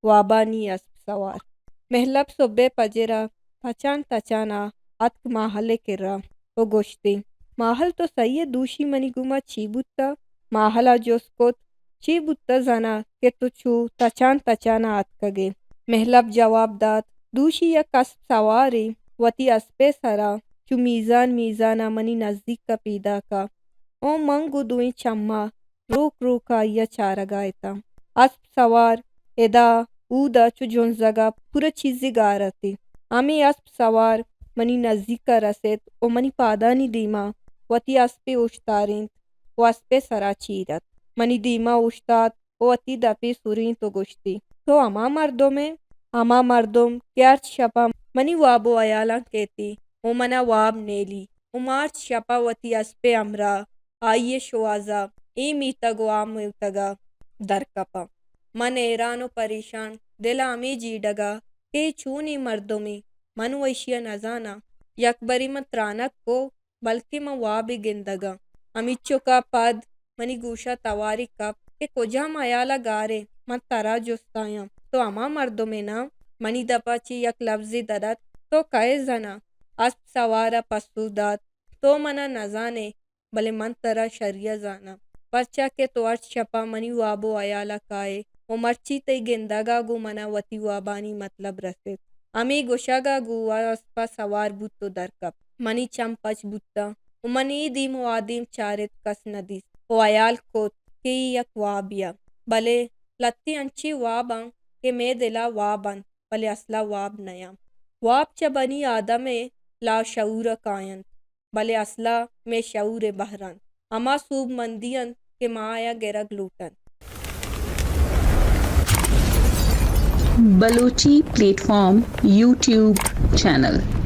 وابانی اسپ سوار۔ مہلب صبح پجرا تچان تچانا اتک ماہل ءِ کرا و گوشتی، ماہل تو سہی ئے، دوشی منی گوما چی بوتہ؟ ماہلا جست کت، چی بوتہ زانا کہ تو چو تچان تچانا اتکگ ئے؟ مہلب جواب دات، دوشی یک اسپ سوارے وتی اسپ ءِ سرا چو میزان میزانا منی نزیکا پیداکا و من گوں دوئیں چما روک روک آئی ءَ چارگا اتاں۔ اسپ سوار ادا اودا چو جنزگا پورا چیزے گار اتی۔ ہمے اسپ سوار منی نزیکا رست و منی پادانی دیما وتی اسپے اوشتارینت و اسپے سرا چیر ات۔ منی دیما اوشتات و وتی دپے سرینت و گوشتی، تو ہما مردم ئے؟ ہما مردم کہ ہرچ شپا منی واب و ہیالاں کیتی و منا واب نیلی و مارچ شپا وتی اسپے ہمراہ آئی ءِ شوہازا اے میتگ و آ میتگا در کپاں۔ من حیران و پریشان دل ءَ ہمے جیڑگا کہ اے چونیں مردمے، من و ایشی ءَ نزاناں۔ یکبرے من ترانگ کو، بلکیں من وابے گندگاں۔ ہمینچکا پد منی گوشا توارے کپت کہ کجام ہیالا گار ئے؟ من ترا جستایاں، تو ہما مردم ئے نا؟ منی دپا چہ یک لبزے در ات، تو کئے زنا؟ اسپ سوارا پسو دات، تو منا نزان ئے، بلے من ترا شریا زاناں، پرچا کہ تو ہرچ شپا منی واب و ہیالا کائے و مرچی تئی گندگا گوں منا وتی وابانی متلب رست۔ ہمے گوشگا گوں اسپا سوار بوت و در کپت۔ منی چم پچ بوتاں و من اے دیم و آ دیم چارت، کس ندیست و ہیال کت کہ اے یک وابے ات۔ بلے لھتیں انچیں واباں کہ مئے دلا واب انت، بلے اسلا واب نیاں۔ واب چہ بنی آدم ءِ لاشعور ءَ کاینت، بلے اسلا مئے شعور ءِ بہر انت، ہما سوبمندی انت کہ ما آیاں گرگ لوٹنت۔ Balochi plate form YouTube channel.